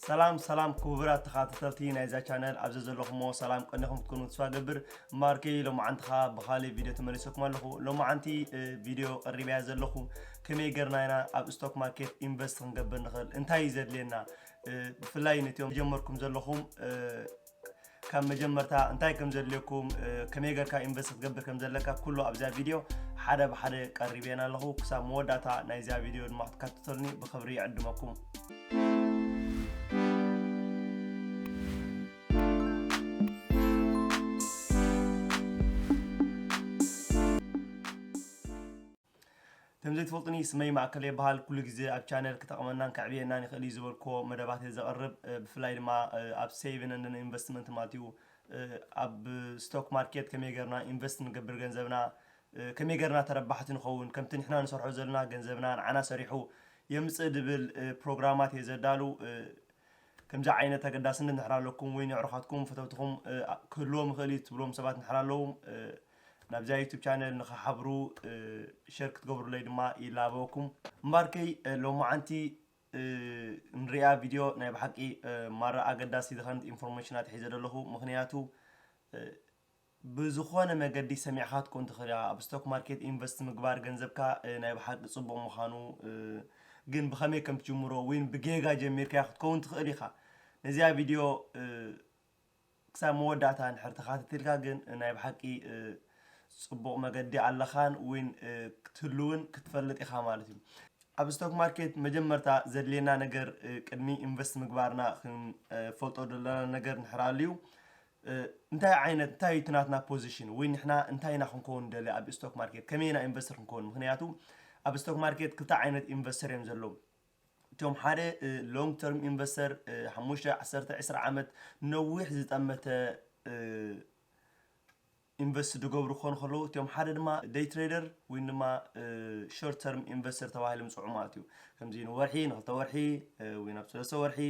ሰላም ሰላም ክቡራት ተኸታተልቲ ናይዛ ቻነል፣ ኣብ ዘዘለኹሞ ሰላም ቀኒኹም ክትኮኑ ተስፋ ገብር። እምበኣርከይ ሎማዓንቲ ኸኣ ብኻልእ ቪድዮ ተመሊሰኩም ኣለኹ። ሎማዓንቲ እ፣ ቪድዮ ቀሪበያ ዘለኹ፣ ከመይ ገርና ኢና ኣብ ስቶክ ማርኬት ኢንቨስት ክንገብር ንኽእል፣ እንታይ እዩ ዘድልየና፣ እ፣ ብፍላይ ነቲኦም ጀመርኩም ዘለኹም እ፣ ካብ መጀመርታ እንታይ ከም ዘድልየኩም እ፣ ከመይ ገርካ ኢንቨስት ክትገብር ከም ዘለካ ኩሉ ኣብዛ ቪድዮ ሓደ ብሓደ ቀሪበየን ኣለኹ። ክሳብ መወዳእታ ናይዛ ቪድዮ ድማ ክትከታተሉኒ ብኽብሪ ይዕድመኩም። ከም ዘይትፈልጡኒ ስመይ ማእከል ይበሃል። ኩሉ ግዜ ኣብ ቻነል ክጠቕመናን ከዕብየናን ይኽእል እዩ ዝበልክዎ መደባት እየ ዘቕርብ። እ፣ ብፍላይ ድማ እ፣ ኣብ ሴቪንግ ኤንድ ኢንቨስትመንት ማለት እዩ። እ፣ ኣብ ስቶክ ማርኬት ከመይ ገርና ኢንቨስት ንገብር ገንዘብና፣ እ፣ ከመይ ገርና ተረባሕቲ ንኸውን፣ ከምቲ ንሕና ንሰርሖ ዘለና ገንዘብና ንዓና ሰሪሑ የምጽእ ዝብል እ፣ ፕሮግራማት እየ ዘዳሉ። እ፣ ከምዚ ዓይነት ኣገዳስነት እንድሕር ኣለኩም ወይ ንዕሩኻትኩም ፈተውትኹም እ፣ ክህልዎም ይኽእል እዩ ትብሎም ሰባት እንድሕር ኣለዉ እ፣ ናብዛ ዩቱብ ቻነል ንኽሓብሩ እ፣ ሸር ክትገብሩለይ ድማ ይላበወኩም። እምበኣርከይ እ፣ ሎማዓንቲ እ፣ ንሪኣ ቪድዮ ናይ ብሓቂ እ፣ ማራ ኣገዳሲ ዝኾነት ኢንፎርሜሽናት ሒዘ ዘለኹ። ምኽንያቱ እ፣ ብዝኾነ መገዲ ሰሚዕኻ ክትኮን ትኽእል ኢኻ። ኣብ ስቶክ ማርኬት ኢንቨስት ምግባር ገንዘብካ እ፣ ናይ ብሓቂ ጽቡቕ ምዃኑ እ፣ ግን ብኸመይ ከም ትጅምሮ ወይን ብጌጋ ጀሚርካዮ ክትከውን ትኽእል ኢኻ። ነዚኣ ቪድዮ እ፣ ክሳብ መወዳእታ እንድሕር ተኸታቲልካ ግን ናይ ብሓቂ እ፣ ጽቡቕ መገዲ ኣለኻን ወይን እ፣ ክትህልውን ክትፈልጥ ኢኻ ማለት እዩ። ኣብ ስቶክ ማርኬት መጀመርታ ዘድልየና ነገር እ፣ ቅድሚ ኢንቨስት ምግባርና ክንፈልጦ ዘለና ነገር እንድሕር ኣልዩ እ፣ እንታይ ዓይነት እንታይ እዩ እቲ ናትና ፖዚሽን ወይ ንሕና እንታይ ኢና ክንከውን ንደሊ ኣብ ስቶክ ማርኬት ከመይ ኢና ኢንቨስተር ክንከውን? ምኽንያቱ ኣብ ስቶክ ማርኬት ክልተ ዓይነት ኢንቨስተር እዮም ዘለዉ። እቶም ሓደ ሎንግ ተርም ኢንቨስተር ሓሙሽተ ዓሰርተ ዕስራ ዓመት ነዊሕ ዝጠመተ እ፣ ኢንቨስት ዝገብሩ ክኾኑ ከለዉ፣ እቶም ሓደ ድማ ደይ ትሬደር ወይ ድማ ሾርት ተርም ኢንቨስተር ተባሂሎም ዝፅውዑ ማለት እዩ። ከምዚ ንወርሒ ንክልተ ወርሒ እ፣ ወይ ናብ ሰለስተ ወርሒ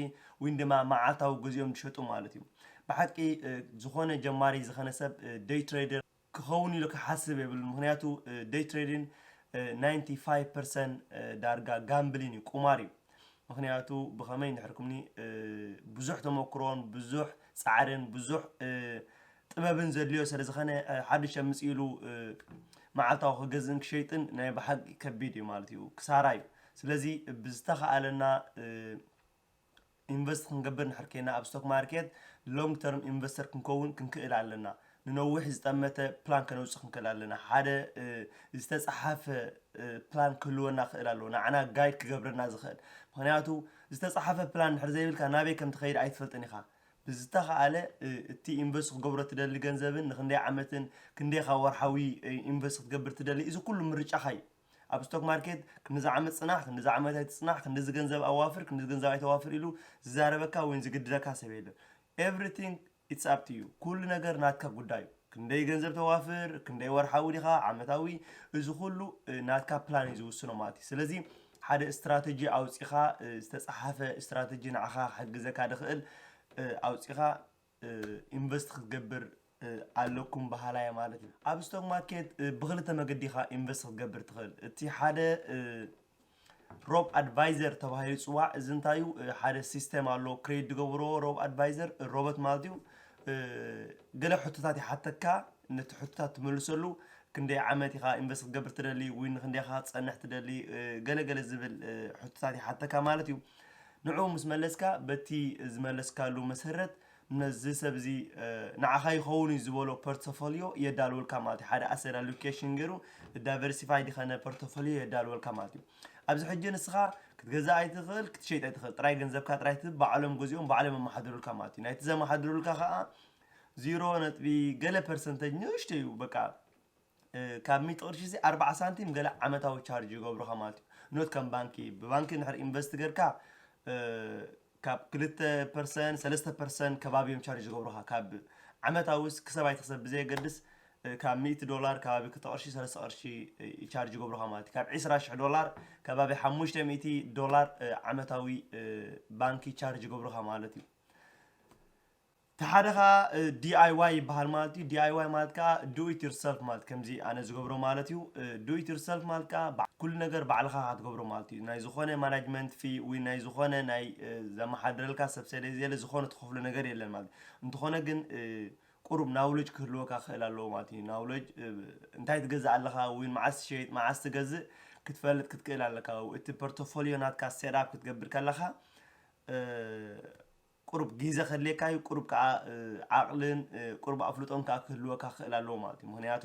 ወይ ድማ መዓልታዊ ገዚኦም ዝሸጡ ማለት እዩ። ብሓቂ እ፣ ዝኾነ ጀማሪ ዝኾነ ሰብ ደይ ትሬደር ክኸውን ኢሉ ክሓስብ የብሉን። ምኽንያቱ ደይ ትሬዲን ናይንቲ ፋይቭ ፐርሰንት ዳርጋ ጋምብሊን እዩ፣ ቁማር እዩ። ምኽንያቱ ብኸመይ እንድሕር ኩምኒ እ፣ ብዙሕ ተመክሮን ብዙሕ ፃዕርን ብዙሕ እ፣ ጥበብን ዘድልዮ ስለ ዝኾነ እ፣ ሓድሽ ኣምፅእ ኢሉ እ፣ መዓልታዊ ክገዝእን ክሸይጥን ናይ ብሓቂ ከቢድ እዩ ማለት እዩ፣ ክሳራ እዩ። ስለዚ ብዝተኸኣለና እ፣ ኢንቨስት ክንገብር እንድሕር ኮይና ኣብ ስቶክ ማርኬት ሎንግ ተርም ኢንቨስተር ክንከውን ክንክእል ኣለና። ንነዊሕ ዝጠመተ ፕላን ከነውፅእ ክንክእል ኣለና። ሓደ እ፣ ዝተፀሓፈ እ፣ ፕላን ክህልወና ክእል ኣለዎ፣ ንዓና ጋይድ ክገብረና ዝኽእል። ምኽንያቱ ዝተፀሓፈ ፕላን እንድሕር ዘይብልካ ናበይ ከም ትኸይድ ኣይትፈልጥን ኢኻ። ብዝተኸኣለ እ፣ እቲ ኢንቨስት ክገብሮ ትደሊ ገንዘብን ንክንደይ ዓመትን ክንደይ ካብ ወርሓዊ እ፣ ኢንቨስት ክትገብር ትደሊ፣ እዚ ኩሉ ምርጫኻ እዩ። ኣብ ስቶክ ማርኬት ክንድዚ ዓመት ፅናሕ፣ ክንድዚ ዓመት ኣይትፅናሕ፣ ክንድዚ ገንዘብ ኣዋፍር፣ ክንድዚ ገንዘብ ኣይተዋፍር ኢሉ ዝዛረበካ ወይ ዝግድደካ ሰብ የለን። Everything it's up to you። ኩሉ ነገር ናትካ ጉዳይ እዩ። ክንደይ ገንዘብ ተዋፍር፣ ክንደይ ወርሓዊ ዲኻ፣ ዓመታዊ፣ እዚ ኩሉ እ፣ ናትካ ፕላን እዩ ዝውስኖ ማለት እዩ። ስለዚ ሓደ ስትራተጂ ኣውፂኻ እ፣ ዝተፀሓፈ ስትራተጂ ንዓኻ ክሕግዘካ ዝኽእል እ፣ ኣውፂኻ እ፣ ኢንቨስት ክትገብር እ፣ ኣለኩም በሃላይ ማለት እዩ። ኣብ ስቶክ ማርኬት እ፣ ብክልተ መገዲ ኢኻ ኢንቨስት ክትገብር ትኽእል። እቲ ሓደ እ፣ ሮብ ኣድቫይዘር ተባሂሉ ይፅዋዕ። እዚ እንታይ እዩ? እ፣ ሓደ ሲስተም ኣሎ ክሬት ዝገብሮ ሮብ ኣድቫይዘር እ፣ ሮቦት ማለት እዩ። እ፣ ገለ ሕቶታት ይሓተካ፣ ነቲ ሕቶታት ትመልሰሉ። ክንደይ ዓመት ኢኻ ኢንቨስት ክትገብር ትደሊ ወይ ንክንደይ ኢኻ ክትፀንሕ ትደሊ እ፣ ገለ ገለ ዝብል እ፣ ሕቶታት ይሓተካ ማለት እዩ። ንዕኡ ምስ መለስካ በቲ ዝመለስካሉ መሰረት ነዚ ሰብ እዚ እ፣ ንዓኻ ይኸውን እዩ ዝበሎ ፖርትፎሊዮ የዳልወልካ ማለት እዩ። ሓደ ኣሰት ኣሎኬሽን ገይሩ ዳይቨርሲፋይድ ዝኾነ ፖርትፎሊዮ የዳልወልካ ማለት እዩ። ኣብዚ ሕጂ ንስኻ ክትገዛእ ኣይትኽእል፣ ክትሸይጥ ኣይትኽእል። ጥራይ ገንዘብካ ጥራይ ትህብ፣ ባዕሎም ገዚኦም ባዕሎም የመሓድሩልካ ማለት እዩ። ናይቲ ዘመሓድሩልካ ከዓ ዜሮ ነጥቢ ገለ ፐርሰንተጅ ንእሽቶ እዩ። በቃ እ፣ ካብ ሚእቲ ቅርሺ እዚ ኣርባዓ ሳንቲም ገለ ዓመታዊ ቻርጅ ይገብሩኻ ማለት እዩ። ኖት ከም ባንኪ፣ ብባንኪ እንድሕር ኢንቨስት ገርካ እ፣ ካብ ክልተ ፐርሰንት ሰለስተ ፐርሰንት ከባቢ እዮም ቻርጅ ዝገብሩኻ። ካብ ዓመታዊ ክሰብ ኣይትክሰብ ብዘየገድስ እ፣ ካብ ሚእቲ ዶላር ከባቢ ክልተ ቅርሺ ሰለስተ ቅርሺ እ፣ ቻርጅ ይገብሩኻ ማለት እዩ። ካብ ዕስራ ሽሕ ዶላር ከባቢ ሓሙሽተ ሚእቲ ዶላር እ፣ ዓመታዊ እ፣ ባንኪ ቻርጅ ይገብሩኻ ማለት እዩ። ሓደ ከዓ ዲኣይዋይ ይበሃል ማለት እዩ። ዲኣይዋይ ማለት ከዓ do it yourself ማለት ከምዚ ኣነ ዝገብሮ ማለት እዩ። Do it yourself ማለት ከዓ ኩሉ ነገር ባዕልኻ ክትገብሮ ማለት እዩ። ናይ ዝኾነ ማናጅመንት ፊ ወይ ናይ ዝኾነ ናይ ዘመሓድረልካ ሰብ ስለዘየለ ዝኾነ ትኸፍሎ ነገር የለን ማለት እዩ። እንተኾነ ግን ቁሩብ ናውለጅ ክህልወካ ክእል ኣለዎ ማለት እዩ። ናውለጅ እንታይ ትገዝእ ኣለኻ ወይ መዓስ ትሸይጥ መዓስ ትገዝእ ክትፈልጥ ክትክእል ኣለካ። እቲ ፖርቶፎሊዮ ናትካ ሴትኣፕ ክትገብር ከለኻ ቁሩብ ግዜ ከድልየካ እዩ። ቁሩብ ከዓ ዓቕልን ቁሩብ ኣፍልጦን ከዓ ክህልወካ ክእል ኣለዎ ማለት እዩ። ምክንያቱ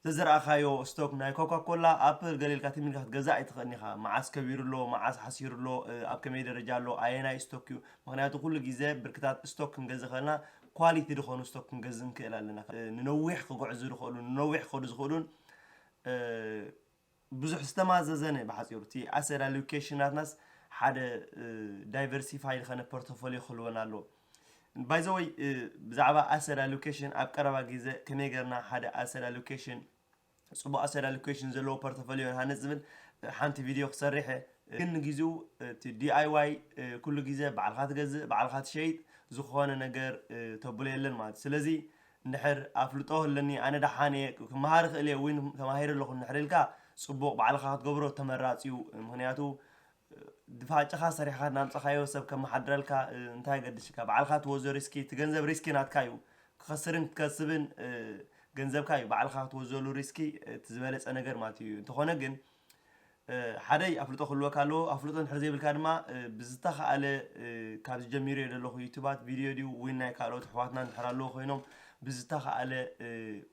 ዘዝረኣኻዮ ስቶክ ናይ ኮካኮላ ኣፕል ገለ ኢልካ ትም ኢልካ ክትገዛእ ኣይትኽእልን ኢኻ። መዓስ ከቢሩ ኣሎ፣ መዓስ ሓሲሩ ኣሎ፣ ኣብ ከመይ ደረጃ ኣሎ፣ ኣየናይ ስቶክ እዩ። ምክንያቱ ኩሉ ግዜ ብርክታት ስቶክ ክንገዝእ ከለና ኳሊቲ ዝኾኑ ስቶክ ክንገዝእ ንክእል ኣለና። ንነዊሕ ክጉዕዙ ዝኽእሉ ንነዊሕ ክኸዱ ዝኽእሉን ብዙሕ ዝተማዘዘነ ብሓፂሩ እቲ ኣሰት ኣሎኬሽን ናትናስ ሓደ ዳይቨርሲፋይ ዝኾነ ፖርቶፎሊዮ ክህልወና ኣለዎ። ባይዘወይ ብዛዕባ ኣሰት ኣሎኬሽን ኣብ ቀረባ ግዜ ከመይ ገርና ሓደ ኣሰት ኣሎኬሽን ፅቡቅ ኣሰት ኣሎኬሽን ዘለዎ ፖርቶፎሊዮ ንሃነፅ ዝብል ሓንቲ ቪድዮ ክሰርሕ እየ። ግን ንግዚኡ እቲ ዲኣይዋይ ኩሉ ግዜ ባዕልካ ትገዝእ ባዕልካ ትሸይጥ ዝኾነ ነገር ተብሎ የለን ማለት እዩ። ስለዚ እንድሕር ኣፍልጦ ኣለኒ ኣነ ደሓን እየ ክመሃር እኽእል እየ ወይ ተማሂረ ኣለኹ እንድሕር ኢልካ ፅቡቕ ባዕልኻ ክትገብሮ ተመራፂ እዩ። ምክንያቱ ድፋጭኻ ሰሪሕኻ እናምፀኻዮ ሰብ ከመሓድረልካ እንታይ ገድሽካ ባዕልኻ ትወዞ ሪስኪ እቲ ገንዘብ ሪስኪ ናትካ እዩ። ክኸስርን ክትከስብን ገንዘብካ እዩ ባዕልኻ ክትወዘሉ ሪስኪ እቲ ዝበለፀ ነገር ማለት እዩ። እንተኾነ ግን ሓደይ ኣፍልጦ ክህልወካ ኣለዎ። ኣፍልጦ እንድሕር ዘይብልካ ድማ ብዝተኻእለ ካብዚ ጀሚሩ እየ ዘለኹ ዩቱባት ቪድዮ ድዩ ወይ ናይ ካልኦት ኣሕዋትና እንድሕር ኣለዎ ኮይኖም ብዝተኻእለ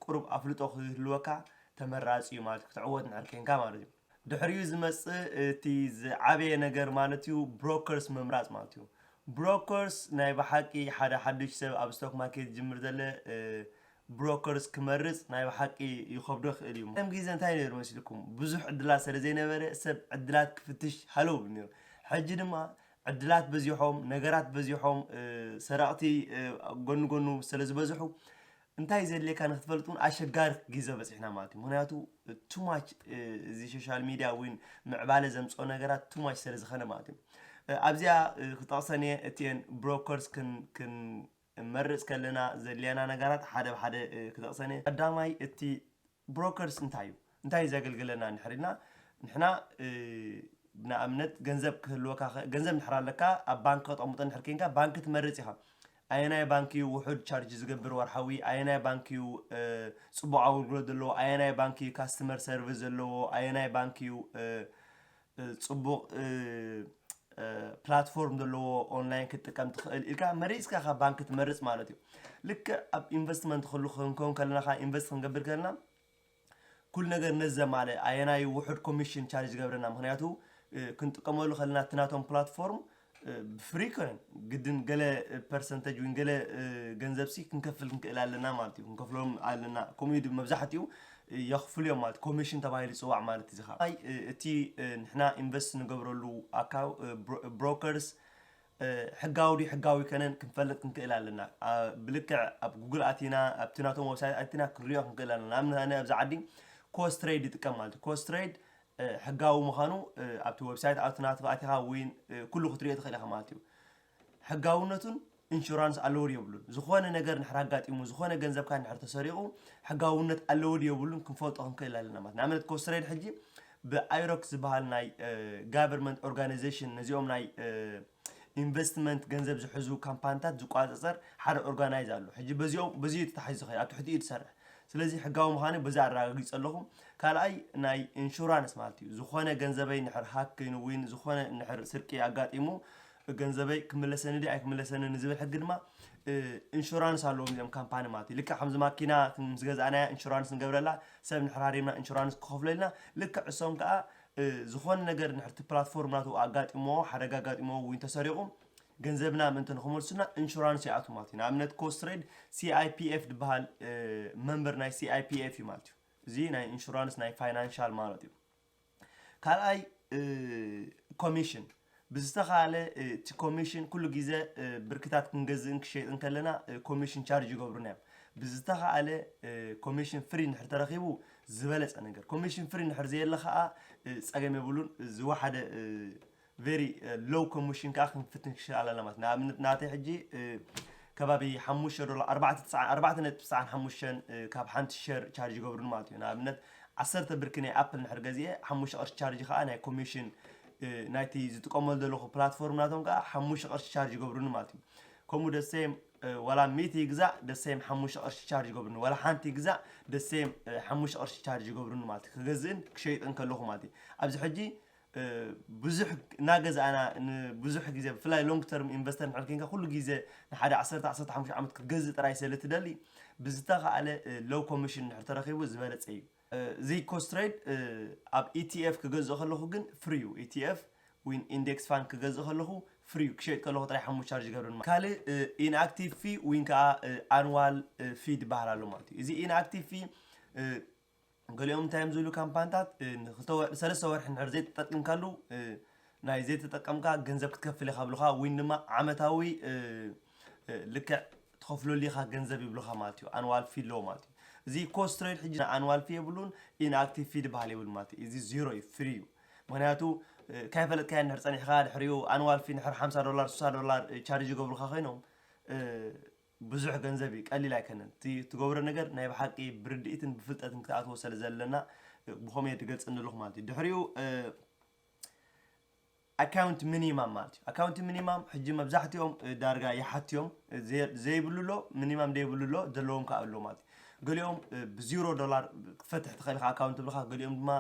ቁሩብ ኣፍልጦ ክህልወካ ተመራፂ እዩ ማለት እዩ ክትዕወት እንድሕር ኮንካ ማለት እዩ። ድሕሪኡ ዝመፅእ እቲ ዝዓበየ ነገር ማለት እዩ ብሮከርስ ምምራፅ ማለት እዩ። ብሮከርስ ናይ ብሓቂ ሓደ ሓዱሽ ሰብ ኣብ ስቶክ ማርኬት ዝጅምር ዘለ ብሮከርስ ክመርፅ ናይ ብሓቂ ይኸብዶ ይኽእል እዩ። ከም ግዜ እንታይ ነይሩ መሲልኩም ብዙሕ ዕድላት ስለ ዘይነበረ ሰብ ዕድላት ክፍትሽ ሃለው ይብል ነይሩ። ሕጂ ድማ ዕድላት በዚሖም ነገራት በዚሖም ሰረቕቲ ጎኒ ጎኑ ስለ ዝበዝሑ እንታይ ዘድልየካ ንክትፈልጥ እውን ኣሸጋሪ ግዜ በፂሕና ማለት እዩ። ምክንያቱ ቱማች እዚ ሶሻል ሚድያ እውን ምዕባለ ዘምፅኦ ነገራት ቱማች ስለ ዝኸነ ማለት እዩ። ኣብዚኣ ክጠቕሰን እየ እቲኤን ብሮከርስ ክንመርፅ ከለና ዘድልየና ነገራት ሓደ ብሓደ ክጠቕሰን እየ። ቀዳማይ እቲ ብሮከርስ እንታይ እዩ እንታይ እዩ ዘገልግለና እንድሕር ኢልና ንሕና ንኣብነት ገንዘብ ክህልወካ ገንዘብ እንድሕር ኣለካ ኣብ ባንክ ከተቕምጦ እንድሕር ኮንካ ባንክ ትመርፅ ኢኻ። ኣየናይ ባንክ እዩ ውሑድ ቻርጅ ዝገብር ወርሓዊ ኣየናይ ባንክ እዩ ፅቡቕ ኣገልግሎት ዘለዎ ኣየናይ ባንክ እዩ ካስተመር ሰርቪስ ዘለዎ ኣየናይ ባንክ እዩ ፅቡቕ ፕላትፎርም ዘለዎ ኦንላይን ክትጥቀም ትኽእል ኢልካ መሪፅካ ካብ ባንክ ትመርፅ ማለት እዩ። ልክዕ ኣብ ኢንቨስትመንት ክሉ ክንከውን ከለና ኢንቨስት ክንገብር ከለና ኩሉ ነገር ነዚ ዘማልእ ኣየናይ ውሑድ ኮሚሽን ቻርጅ ዝገብረና ምክንያቱ ክንጥቀመሉ ከለና እቲ ናቶም ፕላትፎርም ብፍሪ ይኮነን ግድን ገለ ፐርሰንተጅ ወይ ገለ ገንዘብ ሲ ክንከፍል ክንክእል ኣለና ማለት እዩ ክንከፍሎም ኣለና። ከምኡ ዩ መብዛሕትኡ የኽፍሉ እዮም ማለት ኮሚሽን ተባሂሉ ይፅዋዕ ማለት እዚ ከዓ እቲ ንሕና ኢንቨስት ንገብረሉ ኣካ ብሮከርስ ሕጋዊ ድዩ ሕጋዊ ከነን ክንፈልጥ ክንክእል ኣለና። ብልክዕ ኣብ ጉግል ኣቲና ኣብቲ ናቶም ወብሳይት ኣቲና ክንሪኦ ክንክእል ኣለና። ንኣብነት ኣነ ኣብዚ ዓዲ ኮስ ትሬድ ይጥቀም ማለት እዩ። ኮስ ትሬድ ሕጋዊ ምዃኑ ኣብቲ ወብሳይት ኣብቲ ናትኻ ኣቲኻ ወይ ኩሉ ክትሪኦ ትኽእል ኢኻ ማለት እዩ። ሕጋውነቱን ኢንሹራንስ ኣለዎ ድዩ የብሉን። ዝኾነ ነገር እንድሕር ኣጋጢሙ ዝኾነ ገንዘብካ እንድሕር ተሰሪቑ ሕጋውነት ኣለዎ ድዩ የብሉን ክንፈልጦ ክንክእል ኣለና ማለት ንኣብነት ኮስ ትሬድ ሕጂ ብኣይሮክ ዝበሃል ናይ ጋቨርንመንት ኦርጋናይዜሽን ነዚኦም ናይ ኢንቨስትመንት ገንዘብ ዝሕዙ ካምፓኒታት ዝቋፀፀር ሓደ ኦርጋናይዝ ኣሎ። ሕጂ በዚኦም በዚ እዩ ተታሒዙ ዝኸይድ ኣብ ትሕቲ እዩ ዝሰርሕ። ስለዚ ሕጋዊ ምዃኑ በዚ ኣረጋጊፀ ኣለኹ። ካልኣይ ናይ ኢንሹራንስ ማለት እዩ። ዝኾነ ገንዘበይ ንሕር ሃክ ኮይኑ ወይ ዝኾነ ንሕር ስርቂ ኣጋጢሙ ገንዘበይ ክምለሰኒ ድዩ ኣይክምለሰኒ ንዝብል ሕጊ ድማ ኢንሹራንስ ኣለዎም እዚኦም ካምፓኒ ማለት እዩ። ልክዕ ከምዚ ማኪና ምስ ገዛእናያ ኢንሹራንስ ንገብረላ ሰብ ንሕር ሃሪምና ኢንሹራንስ ክኸፍለልና ልክዕ እሶም ከዓ ዝኾነ ነገር ንሕርቲ ፕላትፎርም ናቱ ኣጋጢሞ ሓደጋ ኣጋጢሞ ወይ ተሰሪቑ ገንዘብና ምእንቲ ንክመልሱና ኢንሹራንስ ይኣቱ ማለት እዩ። ንኣብነት ኮስትሬድ ሲኣይፒኤፍ ዝበሃል መንበር ናይ ሲኣይፒኤፍ እዩ ማለት እዩ። እዚ ናይ ኢንሹራንስ ናይ ፋይናንሻል ማለት እዩ። ካልኣይ ኮሚሽን ብዝተኻለ እቲ ኮሚሽን ኩሉ ግዜ ብርክታት ክንገዝእን ክሸይጥን ከለና ኮሚሽን ቻርጅ ይገብሩና እዮም። ብዝተኻለ ኮሚሽን ፍሪ ንድሕር ተረኺቡ ዝበለፀ ነገር ኮሚሽን ፍሪ ንድሕር ዘየለ ከዓ ፀገም የብሉን። ዝወሓደ very low commission ከዓ ክንፍትን ክሽል ኣለና ማለት እዩ። ንኣብነት ናተይ ሕጂ ከባቢ ሓሙሽተ ዶላር ኣርባዕተ ነጥቢ ትስዓን ሓሙሽተን ካብ ሓንቲ ሸር ቻርጅ ይገብሩኒ ማለት እዩ። ንኣብነት ዓሰርተ ብርኪ ናይ ኣፕል ንድሕር ገዚኤ ሓሙሽተ ቅርሺ ቻርጅ ከዓ ናይ ኮሚሽን ናይቲ ዝጥቀመሉ ዘለኹ ፕላትፎርም ናቶም ከዓ ሓሙሽተ ቅርሺ ቻርጅ ይገብሩኒ ማለት እዩ። ከምኡ ደሴም ዋላ ሚእቲ ይግዛእ ደሴም ሓሙሽተ ቅርሺ ቻርጅ ይገብሩኒ፣ ዋላ ሓንቲ ይግዛእ ደሴም ሓሙሽተ ቅርሺ ቻርጅ ይገብሩኒ ማለት እዩ። ክገዝእን ክሸይጥን ከለኹ ማለት እዩ። ኣብዚ ሕጂ ብዙሕ እናገዛእና ብዙሕ ግዜ ብፍላይ ሎንግ ተርም ኢንቨስተር ንድሕር ኮንካ ኩሉ ግዜ ንሓደ ዓሰርተ ዓሰርተ ሓሙሽተ ዓመት ክትገዝእ ጥራይ ስለ ትደሊ ብዝተኻእለ ሎው ኮሚሽን ንድሕር ተረኺቡ ዝበለፀ እዩ። እዚ ኮስት ትሬድ ኣብ ኢቲኤፍ ክገዝእ ከለኹ ግን ፍሪ እዩ። ኢቲኤፍ ዊን ኢንዴክስ ፋንድ ክገዝእ ከለኹ ፍሪ እዩ። ክሸጥ ከለኹ ጥራይ ሓሙሽተ ቻርጅ ይገብርን ካልእ ኢንኣክቲቭ ፊ ዊን ከዓ ኣንዋል ፊ ዝበሃል ኣሎ ማለት እዩ። እዚ ኢንኣክቲቭ ፊ ገሊኦም እንታይ እዮም ዝብሉ ካምፓንታት ንክልተ ወር ሰለስተ ወርሒ እንድሕር ዘይተጠቂምካሉ ናይ ዘይተጠቀምካ ገንዘብ ክትከፍል ኢኻ ብሉኻ ወይ ድማ ዓመታዊ ልክዕ ትኸፍለሉ ኢኻ ገንዘብ ይብሉኻ ማለት እዩ። ኣንዋል ፊ ኣለዎ ማለት እዩ። እዚ ኮስት ትሬድ ሕጂ ኣንዋል ፊ የብሉን ኢንኣክቲቭ ፊ ዝበሃል የብሉ ማለት እዩ። እዚ ዜሮ እዩ፣ ፍሪ እዩ። ምክንያቱ ካይፈለጥካዮ እንድሕር ፀኒሕካ ድሕሪኡ ኣንዋል ፊ እንድሕር ሓምሳ ዶላር ስሳ ዶላር ቻርጅ ይገብሩካ ኮይኖም ብዙሕ ገንዘብ እዩ፣ ቀሊል ኣይከነን። እቲ ትገብሮ ነገር ናይ ብሓቂ ብርድኢትን ብፍልጠትን ክትኣትዎ ስለ ዘለና ብኸምኡ እየ ዝገልፅ ዘለኹ ማለት እዩ። ድሕሪኡ ኣካውንት ሚኒማም ማለት እዩ። ኣካውንት ሚኒማም ሕጂ መብዛሕትኦም ዳርጋ ይሓትዮም ዘይብሉ ኣሎ፣ ሚኒማም ዘይብሉ ኣሎ፣ ዘለዎም ከዓ ኣሎ ማለት እዩ። ገሊኦም ብዜሮ ዶላር ክትፈትሕ ትኽእል ኢኻ ኣካውንት ብልካ፣ ገሊኦም ድማ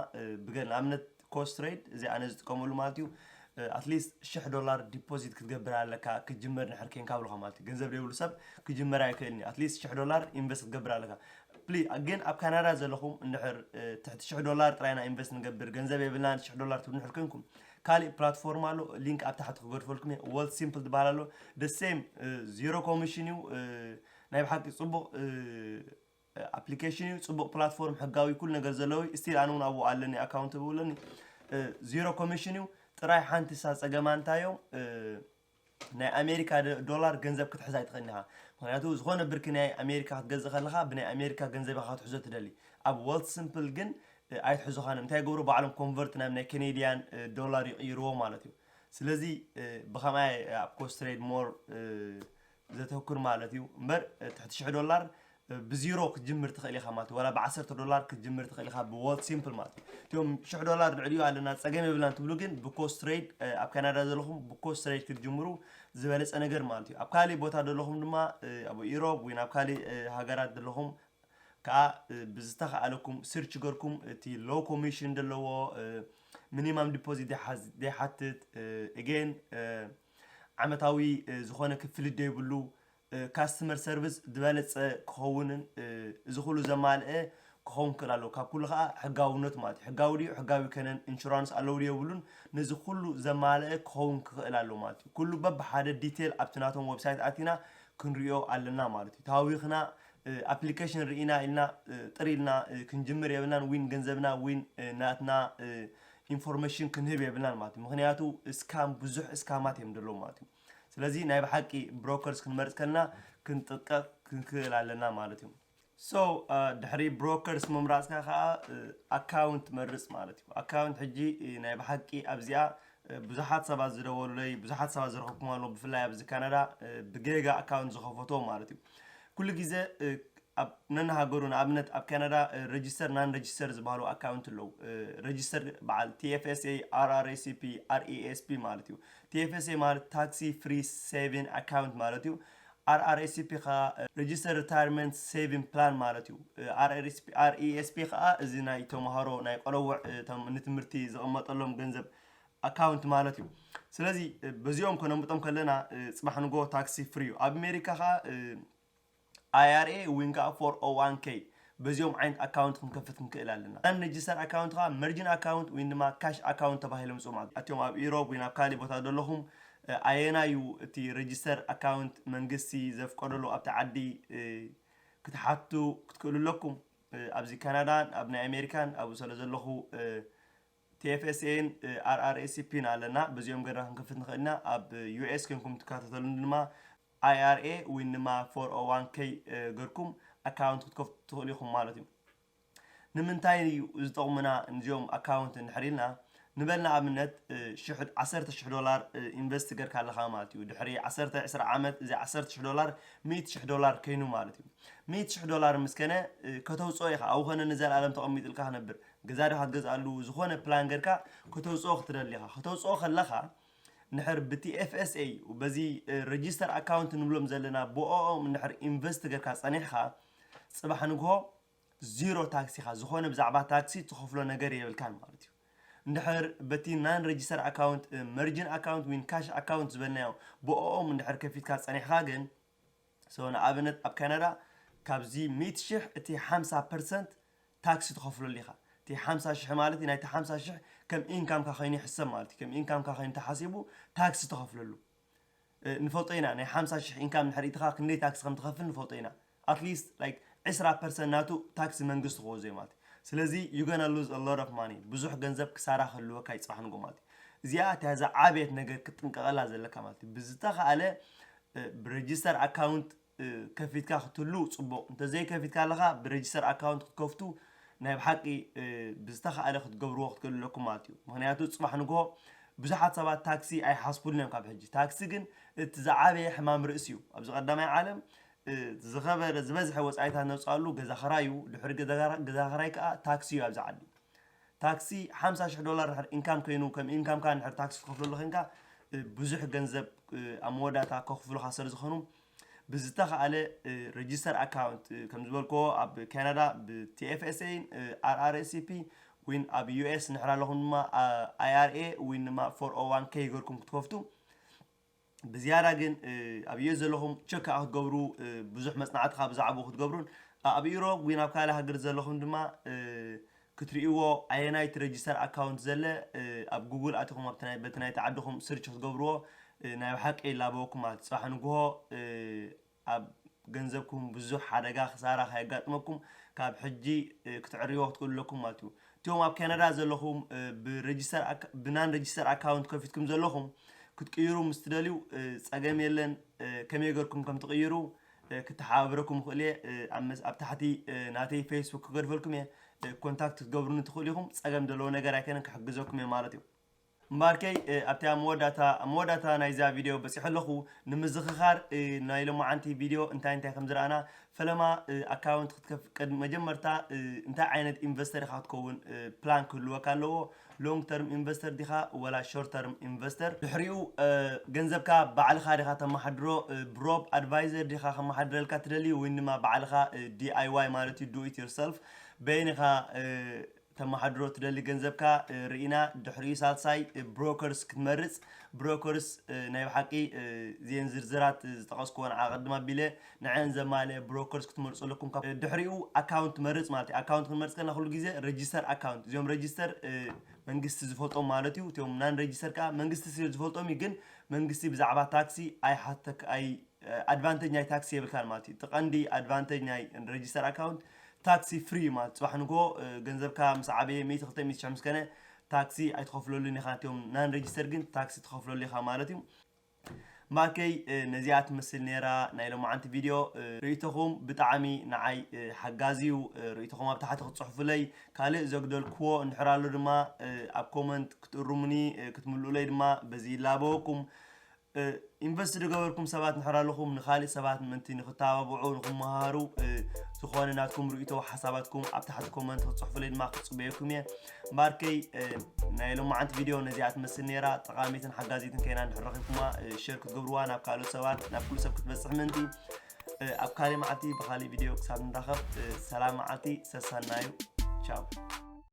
ብገ ንኣብነት ኮስት ትሬድ እዚ ኣነ ዝጥቀመሉ ማለት እዩ። ኣትሊስት ሽሕ ዶላር ዲፖዚት ክትገብር ኣለካ ክትጅምር ንድሕር ኮንካ ብልካ ማለት እዩ። ገንዘብ ዘይብሉ ሰብ ክጅምር ኣይክእልን እዩ። ኣትሊስት ሽሕ ዶላር ኢንቨስት ክትገብር ኣለካ። ፕሊ ግን ኣብ ካናዳ ዘለኹም እንድሕር ትሕቲ ሽሕ ዶላር ጥራይና ኢንቨስት ንገብር ገንዘብ የብልናን ሽሕ ዶላር ትብሉ እንድሕር ኮንኩም ካልእ ፕላትፎርም ኣሎ፣ ሊንክ ኣብ ታሕቲ ክገድፈልኩም እየ። ወልት ሲምፕል ዝበሃል ኣሎ። ደ ሴም ዜሮ ኮሚሽን እዩ። ናይ ብሓቂ ፅቡቕ ኣፕሊኬሽን እዩ፣ ፅቡቕ ፕላትፎርም፣ ሕጋዊ ኩሉ ነገር ዘለዎ እዩ። ስቲል ኣነ እውን ኣብኡ ኣለኒ ኣካውንት ብውለኒ ዜሮ ኮሚሽን እዩ። ጥራይ ሓንቲ ሳ ፀገማ እንታይ እዮም ናይ ኣሜሪካ ዶላር ገንዘብ ክትሕዝ ኣይትኽእልን ኢኻ። ምክንያቱ ዝኾነ ብርኪ ናይ ኣሜሪካ ክትገዝእ ከለኻ ብናይ ኣሜሪካ ገንዘብ ኢኻ ክትሕዞ ትደሊ። ኣብ ወልት ሲምፕል ግን ኣይትሕዙኻን። እንታይ ይገብሩ? ባዕሎም ኮንቨርት ናብ ናይ ኬኔድያን ዶላር ይቕይርዎ ማለት እዩ። ስለዚ ብኸምኣ ኣብ ኮስት ትሬድ ሞር ዘተኩር ማለት እዩ። እምበር ትሕቲ ሽሕ ዶላር ብዚሮ ክትጅምር ትኽእል ኢኻ ማለት እዩ። ዋላ ብዓሰርተ ዶላር ክትጅምር ትኽእል ኢኻ ብወልት ሲምፕል ማለት እዩ። እቲኦም ሽሕ ዶላር ልዕሊኡ ኣለና ፀገም የብልናን ትብሉ ግን ብኮስት ትሬድ ኣብ ካናዳ ዘለኹም ብኮስት ትሬድ ክትጅምሩ ዝበለፀ ነገር ማለት እዩ። ኣብ ካሊእ ቦታ ዘለኹም ድማ ኣብ ኢሮብ ወይ ናብ ካሊእ ሃገራት ዘለኹም ከዓ ብዝተኸኣለኩም ስርች ገርኩም እቲ ሎው ኮሚሽን ዘለዎ ሚኒማም ዲፖዚት ዘይሓትት ኤጌን ዓመታዊ ዝኾነ ክፍሊት ዘይብሉ ካስተመር ሰርቪስ ዝበለፀ ክኸውንን እዚ ኩሉ ዘማልአ ክኸውን ክእል ኣለዎ። ካብ ኩሉ ከዓ ሕጋውነቱ ማለት እዩ። ሕጋዊ ድዩ ሕጋዊ ከነን ኢንሹራንስ ኣለዉ ድዩ የብሉን ነዚ ኩሉ ዘማልአ ክኸውን ክኽእል ኣለዎ ማለት እዩ። ኩሉ በብሓደ ዲቴል ኣብቲ ናቶም ዌብሳይት ኣቲና ክንሪኦ ኣለና ማለት እዩ። ተሃዊኽና ኣፕሊኬሽን ርኢና ኢልና ጥር ኢልና ክንጅምር የብልናን። ዊን ገንዘብና ዊን ናትና ኢንፎርሜሽን ክንህብ የብልናን ማለት እዩ። ምክንያቱ እስካም ብዙሕ እስካማት እዮም ዘለዉ ማለት እዩ። ስለዚ ናይ ብሓቂ ብሮከርስ ክንመርፅ ከለና ክንጥቀቕ ክንክእል ኣለና ማለት እዩ። ሶ ድሕሪ ብሮከርስ ምምራፅካ ከዓ ኣካውንት መርፅ ማለት እዩ። ኣካውንት ሕጂ ናይ ብሓቂ ኣብዚኣ ብዙሓት ሰባት ዝደወሉለይ ብዙሓት ሰባት ዝረኸብኩም ኣለዉ ብፍላይ ኣብዚ ካናዳ ብጌጋ ኣካውንት ዝኸፈቶ ማለት እዩ። ኩሉ ግዜ ኣብ ነናሃገሩ ንኣብነት ኣብ ካናዳ ረጅስተር ናን ረጅስተር ዝበሃሉ ኣካውንት ኣለዉ። ረጅስተር በዓል ቲኤፍኤስኤ፣ ኣርኣርኤስፒ፣ ኣርኢኤስፒ ማለት እዩ። ቲኤፍኤስኤ ማለት ታክሲ ፍሪ ሴቪን ኣካውንት ማለት እዩ። ኣርኣርኤስፒ ከዓ ረጅስተር ሪታይርመንት ሴቪን ፕላን ማለት እዩ። ኣርኢኤስፒ ከዓ እዚ ናይ ተምሃሮ ናይ ቆለውዕ ንትምህርቲ ዝቕመጠሎም ገንዘብ ኣካውንት ማለት እዩ። ስለዚ በዚኦም ከነምብጦም ከለና ፅባሕ ንጎ ታክሲ ፍሪ እዩ። ኣብ ኣሜሪካ ከዓ ኣይኣርኤ ወይ ከዓ ፎር ኦ ዋን ኬ በዚኦም ዓይነት ኣካውንት ክንከፍት ክንክእል ኣለና። ናን ሬጅስተር ኣካውንት ከዓ መርጅን ኣካውንት ወይ ድማ ካሽ ኣካውንት ተባሂሎም ይፅውዑ። ኣትዮም ኣብ ኢሮብ ወይ ናብ ካሊእ ቦታ ዘለኹም ኣየና እዩ እቲ ሬጅስተር ኣካውንት መንግስቲ ዘፍቀደሉ ኣብቲ ዓዲ ክትሓቱ ክትክእሉ ኣለኩም። ኣብዚ ካናዳን ኣብ ናይ ኣሜሪካን ኣብኡ ስለ ዘለኹ ቲኤፍኤስኤን ኣርኣርኤስፒን ኣለና። በዚኦም ገርና ክንከፍት ንኽእል ኢና። ኣብ ዩኤስ ኮንኩም ትከታተሉን ድማ ኣይኣርኤ ወይ ድማ ፎር ኦ ዋን ኬ ገርኩም ኣካውንት ክትከፍቱ ትኽእሉ ኢኹም ማለት እዩ። ንምንታይ እዩ ዝጠቕሙና እዚኦም ኣካውንት እንድሕር ኢልና ንበል ንኣብነት ሽሕ ዓሰርተ ሽሕ ዶላር ኢንቨስት ገርካ ኣለኻ ማለት እዩ። ድሕሪ ዓሰርተ ዕስራ ዓመት እዚ ዓሰርተ ሽሕ ዶላር ሚእቲ ሽሕ ዶላር ከይኑ ማለት እዩ። ሚእቲ ሽሕ ዶላር ምስ ከነ ከተውፅኦ ኢኻ። ኣብኡ ኸነ ንዘለኣለም ተቐሚጥልካ ክነብር፣ ገዛ ዶ ክትገዝኣሉ፣ ዝኾነ ፕላን ገርካ ከተውፅኦ ክትደሊ ኢኻ። ከተውፅኦ ከለኻ ንድሕር ብቲ ኤፍ ኤስ ኤ በዚ ረጂስተር ኣካውንት ንብሎም ዘለና ብኦኦም እንድሕር ኢንቨስት ገርካ ጸኒሕካ፣ ጽባሕ ንግሆ ዚሮ ታክስ ኢኻ። ዝኾነ ብዛዕባ ታክሲ ትኸፍሎ ነገር የብልካን ማለት እዩ። እንድሕር በቲ ናን ረጂስተር ኣካውንት፣ መርጅን ኣካውንት ወይን ካሽ ኣካውንት ዝበልናዮ ብኦኦም እንድሕር ከፊትካ ጸኒሕካ ግን፣ so ንኣብነት ኣብ ካናዳ ካብዚ ሚእቲ ሽሕ እቲ ሓምሳ ፐርሰንት ታክሲ ትኸፍለሉ ኢኻ። እቲ ሓምሳ ሽሕ ማለት ናይቲ ሓምሳ ሽሕ ከም ኢንካምካ ኮይኑ ይሕሰብ ማለት እዩ። ከም ኢንካምካ ኮይኑ ተሓሲቡ ታክሲ ትኸፍለሉ። ንፈልጦ ኢና፣ ናይ ሓምሳ ሽሕ ኢንካም ንሕርኢትኻ ክንደይ ታክሲ ከም ትኸፍል ንፈልጦ ኢና። At least like ዕስራ ፐርሰንት ናቱ ታክሲ መንግስቲ ክወዞ እዩ ማለት እዩ። ስለዚ you gonna lose a lot of money፣ ብዙሕ ገንዘብ ክሳራ ክህልወካ ይፅባሕ ንጎ ማለት እዩ። እዚኣ እታ ዝዓበየት ነገር ክትጥንቀቐላ ዘለካ ማለት እዩ። ብዝተኻእለ ብረጅስተር ኣካውንት ከፊትካ ክትህሉ ፅቡቕ። እንተዘይከፊትካ ኣለኻ ብረጅስተር ኣካውንት ክትከፍቱ ናይ ብሓቂ ብዝተኻእለ ክትገብርዎ ክትክእሉ ኣለኩም ማለት እዩ። ምክንያቱ ፅባሕ ንግሆ ብዙሓት ሰባት ታክሲ ኣይሓስቡልን እዮም ካብ ሕጂ። ታክሲ ግን እቲ ዝዓበየ ሕማም ርእሲ እዩ። ኣብዚ ቀዳማይ ዓለም ዝኸበረ ዝበዝሐ ወፃኢታት ነውፅኣሉ ገዛ ኸራይ እዩ። ድሕሪ ገዛ ኸራይ ከዓ ታክሲ እዩ ኣብዚ ዓዲ። ታክሲ ሓምሳ ሽሕ ዶላር ድሕር ኢንካም ኮይኑ ከም ኢንካምካ ድሕር ታክሲ ትኸፍለሉ ኮይንካ ብዙሕ ገንዘብ ኣብ መወዳእታ ከኽፍሉኻ ስለ ዝኾኑ ብዝተኻእለ ረጅስተር ኣካውንት ከም ዝበልክዎ ኣብ ካናዳ ብ ቲ ኤፍ ኤስ ኤ ን ኣር ኣር ኤስ ፒ ወይን ኣብ ዩ ኤስ ንሕር ኣለኹም ድማ ኣይ ኣር ኤ ወይን ድማ ፎር ኦ ዋን ኬ ገርኩም ክትከፍቱ ብዝያዳ ግን ኣብ ዩ ኤስ ዘለኹም ቸክ ከዓ ክትገብሩ ብዙሕ መፅናዕቲ ካብ ብዛዕባኡ ክትገብሩን ኣብ ኢሮብ ወይ ናብ ካልእ ሃገር ዘለኹም ድማ ክትርእይዎ ኣየናይ እቲ ረጅስተር ኣካውንት ዘለ ኣብ ጉግል ኣቲኹም ኣብቲ ናይ በቲ ናይቲ ዓድኹም ስርች ክትገብርዎ ናይ ብሓቂ ይላበወኩም ማለት እዩ። ፅባሕ ንግሆ ኣብ ገንዘብኩም ብዙሕ ሓደጋ ክሳራ ከየጋጥመኩም ካብ ሕጂ ክትዕርይዎ ክትክእሉ ኣለኩም ማለት እዩ። እቲኦም ኣብ ካናዳ ዘለኹም ብናን ረጅስተር ኣካውንት ከፊትኩም ዘለኹም ክትቅይሩ ምስ ትደልዩ ፀገም የለን። ከመይ ገርኩም ከም ትቕይሩ ክተሓባብረኩም ይኽእል እየ። ኣብ ታሕቲ ናተይ ፌስቡክ ክገድፈልኩም እየ። ኮንታክት ክትገብሩኒ ትኽእሉ ኢኹም። ፀገም ዘለዎ ነገር ኣይከነን፣ ክሕግዘኩም እየ ማለት እዩ። እምበኣርከይ ኣብቲ ኣብ መወዳእታ ኣብ መወዳእታ ናይዛ ቪድዮ በፂሑ ኣለኹ። ንምዝኽኻር ናይ ሎማዓንቲ ቪድዮ እንታይ እንታይ ከም ዝረኣና፣ ፈለማ ኣካውንት ክትከፍ ቅድሚ መጀመርታ እንታይ ዓይነት ኢንቨስተር ኢኻ ክትከውን ፕላን ክህልወካ ኣለዎ። ሎንግ ተርም ኢንቨስተር ዲኻ ወላ ሾርት ተርም ኢንቨስተር? ድሕሪኡ ገንዘብካ ባዕልኻ ዲኻ ተመሓድሮ? ብሮብ ኣድቫይዘር ዲኻ ከመሓድረልካ ትደሊ ወይ ድማ ባዕልኻ ዲ ኣይ ዋይ ማለት እዩ do it yourself በይንኻ ተመሓድሮ ትደሊ ገንዘብካ ርኢና ድሕሪኡ ሳልሳይ ብሮከርስ ክትመርፅ። ብሮከርስ ናይ ብሓቂ እዚአን ዝርዝራት ዝጠቐስክወን ኣቐድም ኣቢለ ንዐን ዘማልአ ብሮከርስ ክትመርፁ ኣለኩም። ድሕሪኡ ኣካውንት ትመርፅ ማለት እዩ። ኣካውንት ክንመርፅ ከለና ኩሉ ግዜ ረጅስተር ኣካውንት እዚኦም ረጅስተር መንግስቲ ዝፈልጦም ማለት እዩ። እቲኦም ናን ረጅስተር ከዓ መንግስቲ ስለ ዝፈልጦም እዩ። ግን መንግስቲ ብዛዕባ ታክሲ ኣይሓተክ ኣይ ኣድቫንቴጅ ናይ ታክሲ የብልካን ማለት እዩ። እቲ ቀንዲ ኣድቫንቴጅ ናይ ረጅስተር ኣካውንት ታክሲ ፍሪ ማለት ፅባሕ ንግሆ ገንዘብካ ምስ ዓበየ ሚእቲ ክልተ ሚእቲ ሽሕ ምስ ከነ ታክሲ ኣይትኸፍለሉን ኢኻ። እቲኦም ናን ረጅስተር ግን ታክሲ ትኸፍለሉ ኢኻ ማለት እዩ። ማከይ ነዚኣ ትመስል ነይራ ናይ ሎማዓንቲ ቪድዮ። ርእይቶኹም ብጣዕሚ ንዓይ ሓጋዚ እዩ። ርእይቶኹም ኣብ ታሕቲ ክትፅሕፉለይ፣ ካልእ ዘጉደልክዎ እንድሕር ኣሎ ድማ ኣብ ኮመንት ክትእርሙኒ ክትምልኡለይ ድማ በዚ ይላበወኩም። ኢንቨስት ዝገበርኩም ሰባት እንድሕር ኣለኹም ንኻልእ ሰባት ምእንቲ ንክተባብዑ ንክመሃሩ ዝኾነ ናትኩም ርእይቶ ሓሳባትኩም ኣብ ታሕቲ ኮመንት ክትፅሕፉለይ ድማ ክፅበየኩም እየ። እምበኣርከይ ናይ ሎማዓንቲ ቪድዮ ነዚኣ ትመስል ነይራ። ጠቓሚትን ሓጋዚትን ኮይና እንድሕር ረኺብኩማ ሸር ክትገብርዋ ናብ ካልኦት ሰባት ናብ ኩሉ ሰብ ክትበፅሕ ምእንቲ ኣብ ካልእ መዓልቲ ብኻልእ ቪድዮ ክሳብ ንራኸብ ሰላም መዓልቲ ሰሳናዩ። ቻው።